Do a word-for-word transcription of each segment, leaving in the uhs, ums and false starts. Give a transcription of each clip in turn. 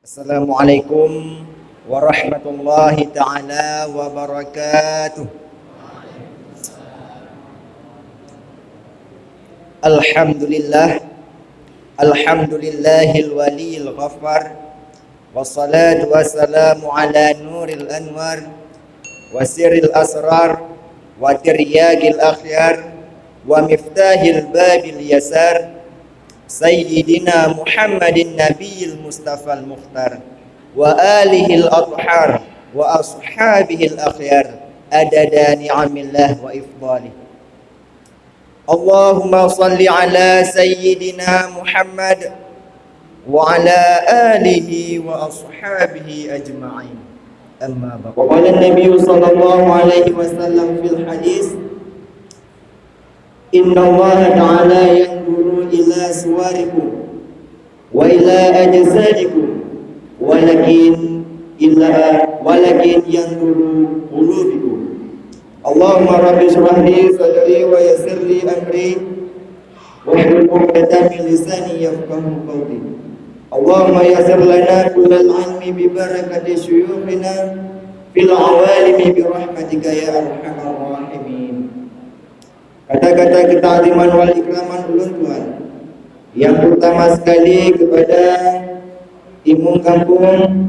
Assalamualaikum warahmatullahi taala wabarakatuh. Alhamdulillah. Alhamdulillahil waliyil ghaffar. Wassalatu wassalamu ala nuril anwar wa sirril asrar wa tiryagil akhyar wa miftahil babil yasar, Sayyidina Muhammadin Nabiyil Mustafal Mukhtar wa alihil athhar wa ashabihil akhyar, adada ni'amillah wa ifdalih. Allahumma salli ala Sayyidina Muhammad wa ala alihi wa ashabihi ajma'in. Amma ba'd. Wa qala Nabi sallallahu alaihi wasallam fil hadis, "Innallaha ta'ala yanzuru ila suwarikum wa ila ajsadikum, walakin ila, walakin yanzuru qulubikum." Allahumma rabbi shrah li sadri wa yassir li amri wahlul 'uqdatam min lisani yafqahu qawli. Allahumma yassir lana kullal ilmi bi barakati syuyukhina fil awalimi bi rahmatika ya arhamar rahimin. Kata-kata ketakziman wal ikraman ulôn tuan, yang pertama sekali kepada imum kampung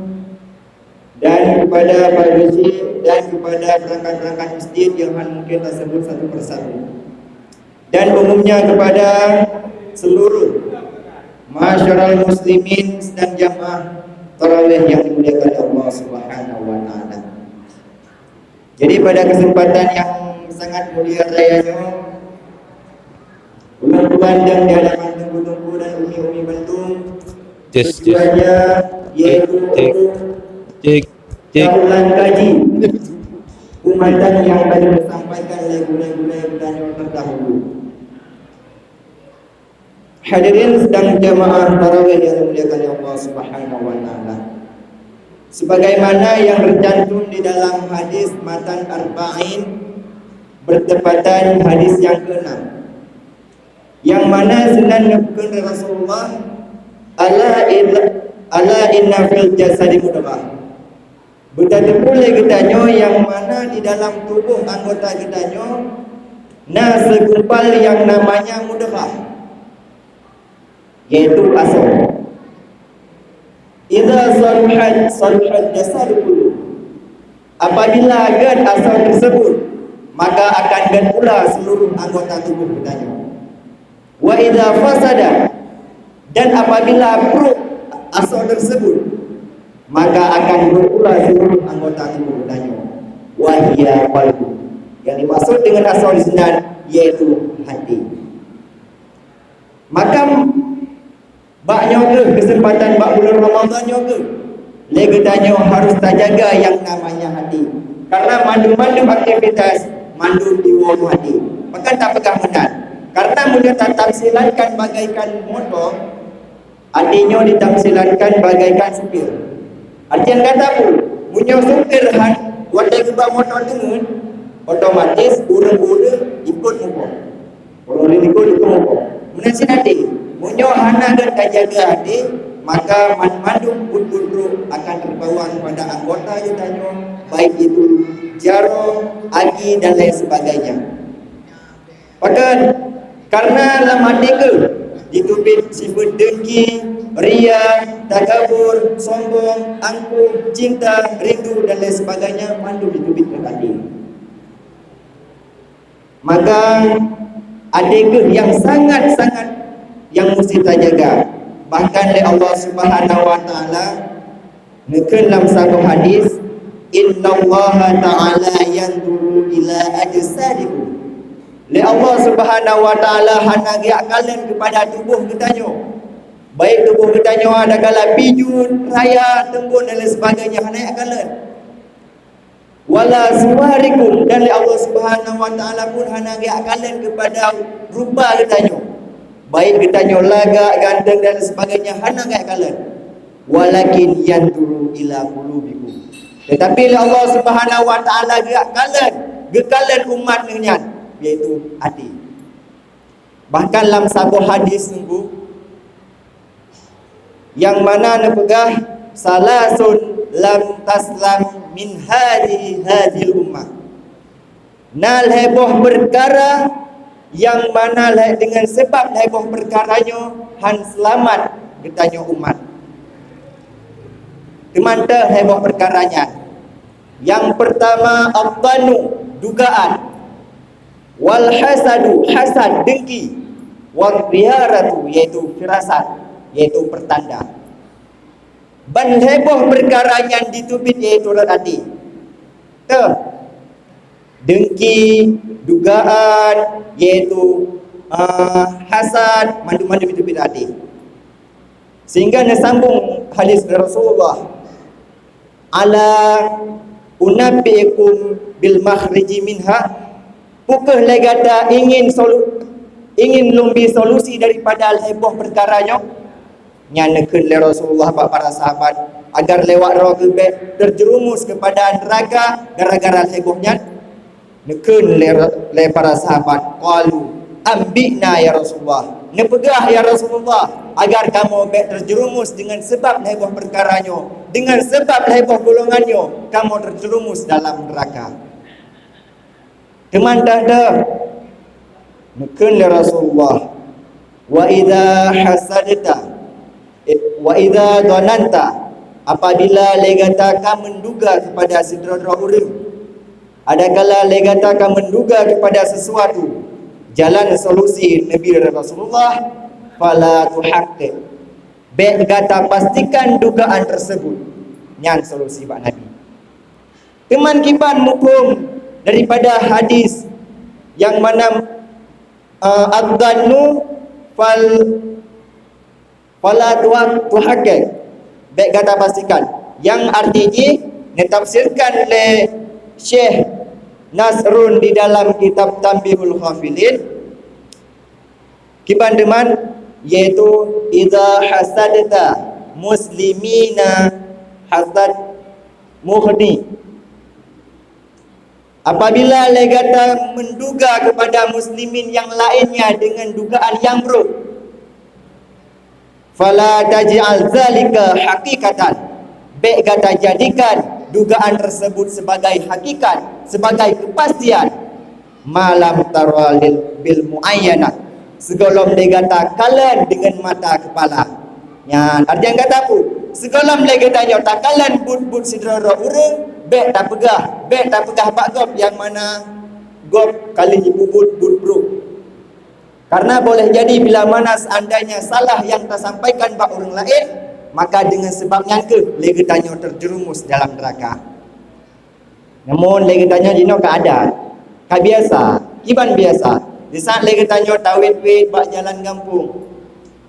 dan kepada Pak Geuchik dan kepada perangkat-perangkat masjid yang hana mungkin tasebut satu persatu, dan umumnya kepada seluruh masyarakat muslimin dan jamaah tarawih yang dimuliakan Allah Subhanahu wa Taala. Jadi pada kesempatan yang sangat mulia raya nyoe, ulôn tuan dan di hadapan teungku-teungku dan umi-umi bandum, tujuannya yaitu untuk cek, cek, cek. Ulang kaji umatan yang tadi disampaikan oleh gurée-gurée geutanyoe terdahulu. Hadirin sidang jamaah tarawih yang dimuliakan Allah Subhanahu wa Taala. Sebagaimana yang tercantum di dalam hadis matan Arba'in, bertepatan hadis yang keenam, yang mana sinan neupeugah Rasulullah, "Ala ila, ala inna fil jasadi mudghah." Beutateupeue lé geutanyoe nyang mana di dalam tuboh anggota geutanyoe na segumpal nyang namanya mudghah, yaitu asoe. Idza saluhat, saluhal jasadu kulluh. Apabila gét asoe tersebut, maka akan gét pula seluruh anggota tuboh geutanyoe. Wa idza fasada, dan apabila brôk asoe tersebut, maka akan brôk pula seluruh anggota tuboh geutanyoe. Wa hiya qalbu. Yang dimaksud dengan asoe di sinan yaitu hati. Maka bak nyoe keuh keuseumpatan bak buleuen Ramadhan nyoe keuh, lé geutanyoe harôh tajaga nyang namanya hati. Karena mandum-mandum aktivitas mandum diwoe hati. Pakon tapeugah meunan? Karena meunyoe tatamsilankan bagaikan moto, hati nyoe ditamsilankan bagaikan supir. Artian kata peue? Meunyoe supir han watée geuba moto deungon, otomatis ureuëng-ureuëng ikot muphom. Ureuëng-ureuëng ikot, ikot muphom. Meunan cit até, meunyoe hana gét tajaga até, maka mandum buet-buet brôk akan teubawa kepada anggota geutanyoe, baik itu jaroe, aki, dan lain sebagainya. Pakon? Karena lam até keuh jiteubiet sifeuet dengki, ria, takabur, sombong, angkuh, cinta, rindu, dan lain sebagainya, mandum jiteubiet lam até. Maka até keuh nyang sangat-sangat nyang musti tajaga. Bahkan lé Allah Subhanahu wa Taala neukheun lam saboh hadis, "Innallaha ta'ala yanzuru ila ajsadikum." Lé Allah Subhanahu wa Taala hana geujak kalon keupada tuboh geutanyoe. Baik tuboh geutanyoe adakala bijut, raya, teumbon dan lain sebagainya, hana geujak kalon. Wala suwarikum, dan lé Allah Subhanahu wa Taala pun hana geujak kalon keupada rupa geutanyoe. Baik geutanyoe lagak, ganteng dan sebagainya, hana geujak kalon. Walakin yanzuru ila qulubikum. Tetapi lé Allah Subhanahu wa Taala geujak kalon, geukalon umat nyan, yaitu até. Bahkan lam saboh hadis teungku, nyang mana neupeugah, Salasun lam taslam min hadhihi hadhil ummah. Na lhée boh peukara nyang mana lhée, deungon sabab lhée boh peukara nyoe han seulamat geutanyoe umat. Teuma teuh lhée boh peukara nyan. Nyang peurtama, adh-dhannu, dugaan. Wal hasadu, hasad, dengki. Wal ghiratu, yaitu firasat, yaitu pertanda. Ban lhée boh peukara nyan jiteubiet, yaitu rot até. Teuh, dengki, dugaan, yaitu, ah, hasad, mandum-mandum jiteubiet até. Sehingga neusambung hadis Rasulullah, "Ala unabbiukum bil makhriji minha?" Peu kheueh lé gata ingin solu-, ingin lôn bi solusi daripada lhée boh peukara nyoe? Nyan neukheun lé Rasulullah bak para sahabat, agar lewat droe geuh bék terjerumus kepada neraka gara-gara lhée boh nyan. Neukheun lé, lé para sahabat, qalu, "Anbi'na ya Rasulullah." Neupeugah, ya Rasulullah, agar kamoe bék terjerumus dengan sebab lhée boh peukara nyoe, dengan sebab lhée boh golongan nyoe, kamoe terjerumus dalam neraka. Teuma teuh, neukheun lé Rasulullah, "Wa idza hasadta, eh, wa idza dhananta," apabila lé gata ka menduga kepada sidroe-droe ureuëng, adakala lé gata ka menduga kepada sesuatu, jalan solusi Nabi Rasulullah, "Fala tuhaqqiq." Bék gata pastikan dugaan tersebut. Nyan solusi bak Nabi. Teuma kiban muphom daripada hadis nyang mana, eh, adh-dhannu fal, fala tuha-, tuhaqqiq. Bék gata pastikan. Nyang arti jih neutafsirkan lé Syekh Nasrun di dalam kitab Tanbihul Ghafilin. Kiban teuma, yaitu, "Idza hasadta muslimina hasad mughni." Apabila lé gata menduga kepada muslimin yang lainnya dengan dugaan yang buruk, "Fala taj'al zalika haqiqatan." Bék gata jadikan dugaan tersebut sebagai hakikat, sebagai kepastian. "Ma lam tara lil, bil muayyanah." Sigohlom lé gata kalon deungon mata keupala. Nyan, arti nyang gata peue? Sigohlom lé geutanyoe takalon buet-buet sidroe-droe ureuëng, bék tapeugah, bék tapeugah bak gob nyang mana gob ka lheueh jipeubuet buet brok. Karena boleh jadi bila mana seandainya salah yang tasampaikan bak ureuëng laén, maka dengan sebab nyan kheueh lé geutanyoe terjerumus dalam neraka. Namun lé geutanyoe jinoe ka ada, ka biasa, kiban biasa. Disaat lé geutanyoe tawét-wét bak jalan gampông,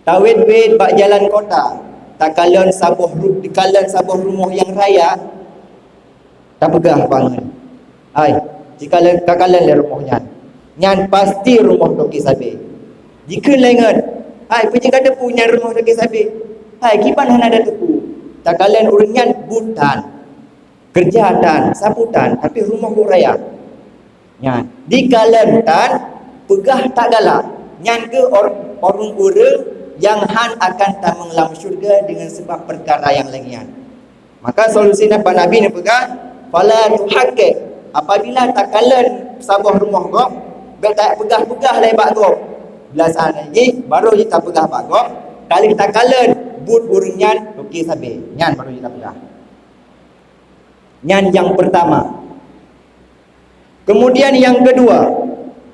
tawét-wét bak jalan kota, takalon saboh ru-, takalon saboh rumoh nyang raya, tapeugah bangon, "Hai, jikalon, kakalon lé rumoh nyan. Nyan pasti rumoh toke sabe." Jikheun lé ngon, "Hai, peue jih ka teupeue nyan rumoh toke sabe? Hai, kiban hana da teupeue?" Takalon ureuëng nyan buet tan, keureuja tan, sapeue tan, tapi rumoh buet raya. Nyan, dikalon tan, peugah that galak. Nyan kheueh or-, ureuëng-ureuëng nyang han akan tamong lam syeuruga deungon sabab peukara nyang lagée nyan. Maka solusi nyan bak Nabi neupeugah, "Fala tuhaqqiq." Apabila takalon saboh rumoh gob, bék tapeugah-peugah lé bak gob. Bila saat jih, baru jih tapeugah bak gob, ka lheueh takalon buet ureuëng nyan toke sabe. Nyan baru jih tapeugah. Nyan nyang peurtama. Kemudian nyang keudua,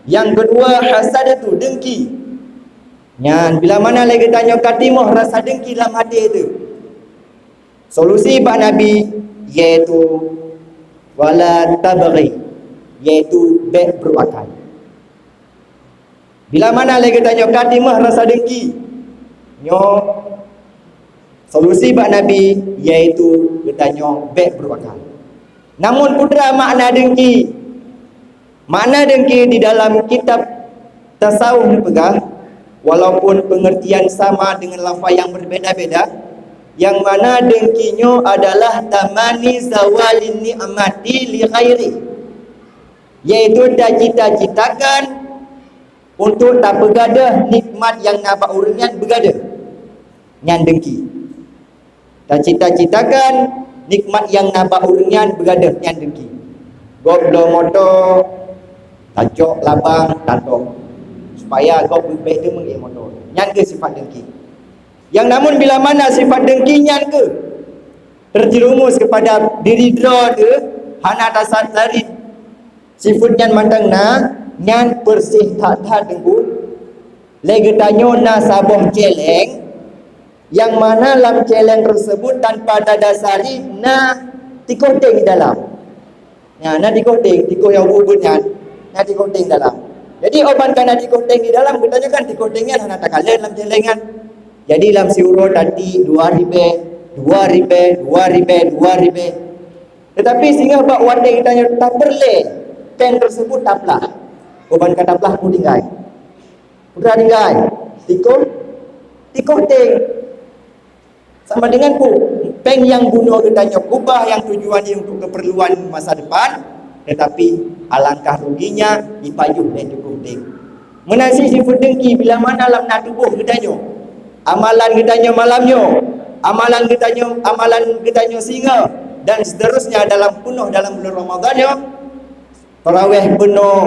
nyang keudua, hasadatu, dengki. Nyan bila mana lé geutanyoe ka timoh rasa dengki lam até teuh, solusi bak Nabi yaitu, "Wala tabghi," yaitu bék brok akai. Bila mana lé geutanyoe ka timoh rasa dengki, nyoe solusi bak Nabi yaitu geutanyoe bék brok akai. Namun peue makna dengki? Makna dengki di dalam kitab tasawuf neupeugah, walaupun pengertian sama dengan lafaz yang berbeda-beda, yang mana dengki nyoe adalah tamanni zawalin ni'mati li ghairi, yaitu tacita-citakan untuk tapeugadôh nikmat nyang na bak ureuëng nyan beugadôh. Nyan dengki. Tacita-citakan nikmat nyang na bak ureuëng nyan beugadôh, nyan dengki. Gob bloe moto, tacok labang, tatoh, supaya gob leubeh teumeung ék moto. Nyan keuh sifat dengki. Nyang namun bila mana sifat dengki nyan keuh terjerumus kepada diri droe teuh, hana tasadari sifat nyan mantong na, nyan persis that-that Teungku. Lé geutanyoe na saboh céléng, nyang mana lam céléng tersebut tanpa tadasari na tikoh teng di dalam. Ya, na tikoh teng, tikoh nyang ubit nyan, na tikoh teng dalam. Jadi, óh ban ka na tikoh teng di dalam, geutanyoe kan tikoh teng nyan hana takalon lam céléng nyan. Jadi, lam siuroe tadi dua ribée, dua ribée, dua ribée, dua ribée. Tetapi singoh bak watée geutanyoe tapeureulée, péng tersebut taplah. Óh ban ka taplah, peue tinggai? Peue tinggai? Tikoh, tikoh teng. Sama dengan ku, péng nyang bunoe geutanyoe keubah nyang tujuan jih untuk keperluan masa depan, tetapi alangkah ruginya jipajoh lé tikoh teng. Meunan cit sifat dengki bila mana lam na tuboh geutanyoe, amalan geutanyoe malam nyoe, amalan geutanyoe, amalan geutanyoe singoh, dan seterusnya dalam peunoh dalam bulan Ramadhan nyoe, tarawih peunoh,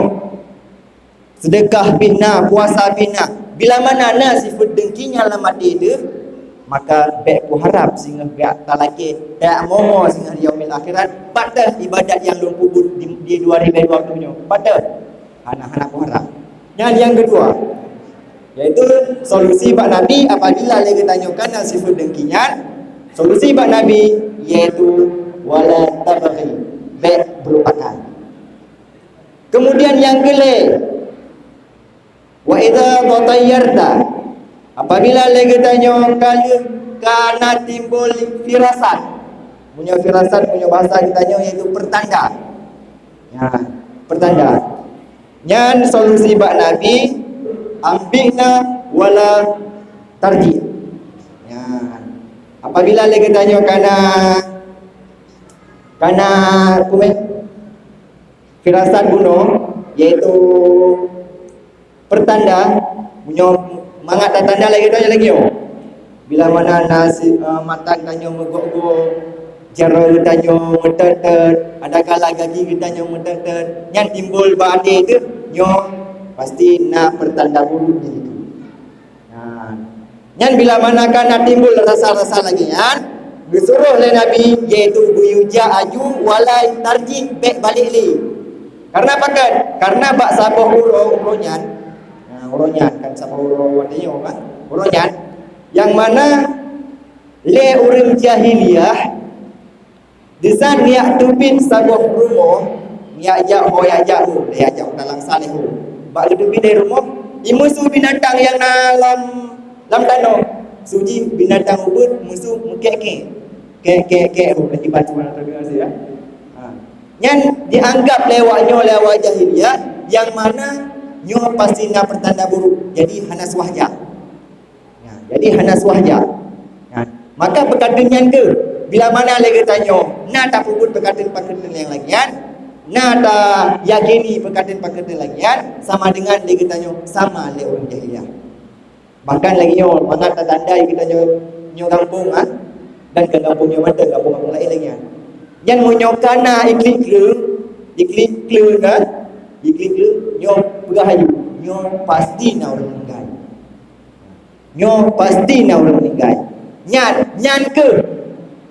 seudeukah pih na, puasa pih na. Bila mana na sifat dengki nyan lam até teuh, maka bék kuharab singoh geujak talakée, tajak momo singoh di yaumil akhirat, pat teuh ibadat nyang lôn peubuet di, di dua ribée dua puluh nyoe. Pat teuh? Hana, hana kuharab. Nyan nyang keudua. Yaitu solusi bak Nabi apabila lé geutanyoe kana sifat dengki nyan, solusi bak Nabi yaitu wala tabghi, bék beulupakan. Kemudian nyang keulhée, wa idza tatayyarta, apabila lé geutanyoe ka lheueh kana timbul firasat. Meunyoe firasat, meunyoe bahasa geutanyoe yaitu pertanda. Ya, pertanda. Nyan solusi bak Nabi, ambikna wala tarji. Ya. Apabila lé geutanyoe kana, kana kumeh firasat bunoe, yaitu pertanda, meunyoe mangat tatanda lagée nyoe, lagée nyoe. Bila mana na si, eh, mata geutanyoe meugok-gok, jaroe geutanyoe meutet-tet, adakala gaki geutanyoe meutet-tet, nyan timbul bak até teuh, nyoe pasti na pertanda buruk di situ. Nah, nyan bila mana ka na timbul rasa-rasa lagée nyan, geusuroh lé Nabi, yaitu buyuja aju walai tarji, bék balek lé. Karena pakon? Karena bak saboh uroe, uroe nyan, nah, uroe nyan kan saboh uroe watée nyoe kan, uroe nyan, nyang mana lé ureuëng jahiliyah, disan nyak teubiet saboh rumoh, nyak jak ho, nyak jak ho, nyak jak ho dalam saleh ho. Bak geuteubiet dari rumoh, imeusu binatang nyang na lam, lam tanoh. Suji binatang ubit, musu meukek-kek. Kek-kek-kek ho, akibat cuma tadi nasi ya. Ha. Nyan dianggap lé awak nyoe, lé awak jahiliyah, nyang mana nyoe pasti na pertanda buruk. Jadi hana suah jak. Nah, jadi hana suah jak. Nah, maka peukateun nyan keuh, bila mana lé geutanyoe na tapeubuet peukateun-peukateun nyang lagée nyan, na tayakini peukateun-peukateun lagée nyan, sama dengan lé geutanyoe sama lé ureuëng jahiliyah. Bahkan lagée nyoe, mangat tatandai geutanyoe nyoe gampông, ha? Dan ka gampông nyoe mantong, gampông-gampông laén lagée nyan. Nyan meunyoe kana iklik kleueng, iklik kleueng, ha? Iklik kleueng, nyoe peugah laju, nyoe pasti na ureuëng meuninggai. Nyoe pasti na ureuëng meuninggai. Nyan, nyan keuh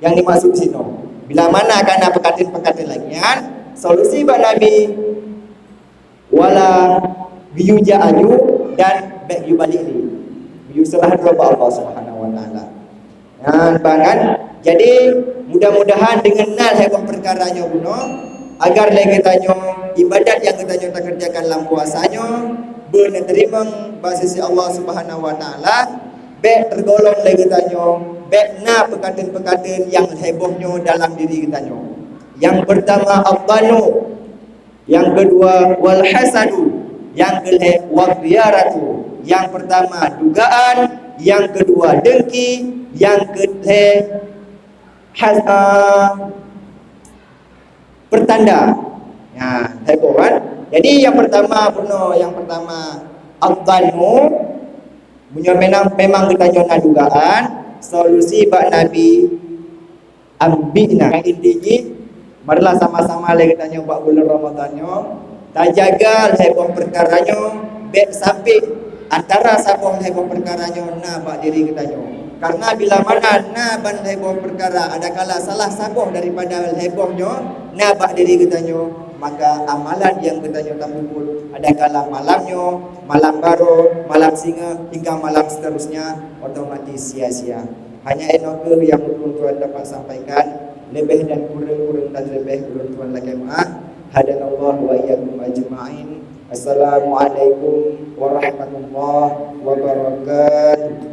nyang dimaksud sinoe. Bila mana kana peukateun-peukateun lagée nyan, solusi bak Nabi, wala geuyue jak aju dan bék geuyue balek lé. Geuyue seurah droe bak Allah Subhanahu wa Taala. Nyan bangai. Jadi, mudah-mudahan deungon na lhée boh peukara nyoe bunoe, agar lé geutanyoe ibadat nyang geutanyoe takeureujakan lam puasa nyoe beuneuteurimeung bak sisi Allah Subhanahu wa Taala, bék teugolong lé geutanyoe, bék na peukateun-peukateun nyang lhée boh nyoe dalam diri geutanyoe. Nyang peurtama, adh-dhannu. Nyang keudua, wal hasadu. Nyang keulhée, wal ghiratu. Nyang peurtama, dugaan. Nyang keudua, dengki. Nyang keulhée, has-, ah, pertanda. Nah, hai kawan. Jadi, nyang peurtama, bunoe, nyang peurtama, adh-dhannu. Meunyoe memang, memang geutanyoe na dugaan, solusi bak Nabi, Ambiqna. Nyang inti jih, marilah sama-sama lé geutanyoe bak buleuen Ramadhan nyoe tajaga lhée boh peukara nyoe, bék sabe antara saboh lhée boh peukara nyoe na bak diri geutanyoe. Karena bila mana na ban lhée boh peukara, adakala salah saboh daripada lhée boh nyoe na bak diri geutanyoe, maka amalan nyang geutanyoe tapeubuet adakala malam nyoe, malam barô, malam singoh, hingga malam seterusnya, otomatis sia-sia. Hanya inoe kheueh nyang ulôn tuan dapat sampaikan. Leubeh dan kureueng-kureueng dan leubeh ulôn tuan lakée meu'ah. Hadanallahu wa iyyakum ajma'in. Assalamualaikum warahmatullahi wabarakatuh.